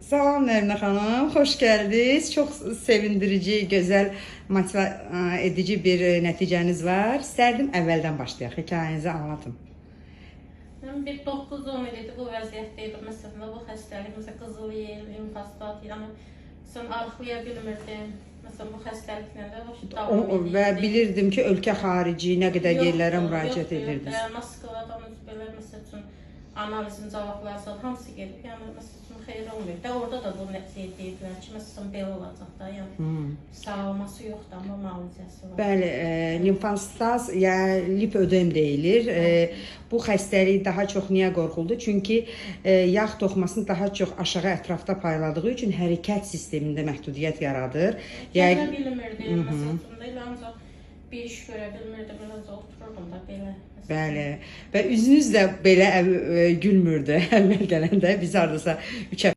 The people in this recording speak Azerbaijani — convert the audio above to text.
Salam Nərminə xanım, xoş gəldiniz. Çox sevindirici, gözəl, motiva edici bir nəticəniz var. İstərdim əvvəldən başlayaq, hekayənizi anlatın. Mən bir 9-10 il idi bu vəziyyətdə idim. Məsələn, bu xəstəlik, məsələn, qızıl yel, limfostat, yəni məsələn, arıqlaya bilmirdim. Məsələn, bu xəstəliklə də başı davam Və edirdi. bilirdim ki, ölkə xarici nə qədər Yoxdur, yerlərə müraciət yoxdur, edirdiniz. Yoxdur. Moskvadan belə məsəl üçün analizin cavabları zad hamısı gedib. Yəni məsəl üçün xeyir olmayıb. Da orada da bu nəticə deyiblər ki, məsəl üçün belə olacaq da. Yəni sağalması yoxdur, amma müalicəsi var. Bəli, limfostaz, yəni lipödem deyilir. Bu xəstəlik daha çox niyə qorxuldu? Çünki yağ toxumasını daha çox aşağı ətrafda payladığı üçün hərəkət sistemində məhdudiyyət yaradır. Gələ Yəni bilmirdim, məsəl üçün də elə ancaq bir iş görə bilmirdim, elə ancaq otururdum da belə. Məsəl üçün. Bəli. Və üzünüz də belə gülmürdü əvvəl gələndə. Biz hardasa 3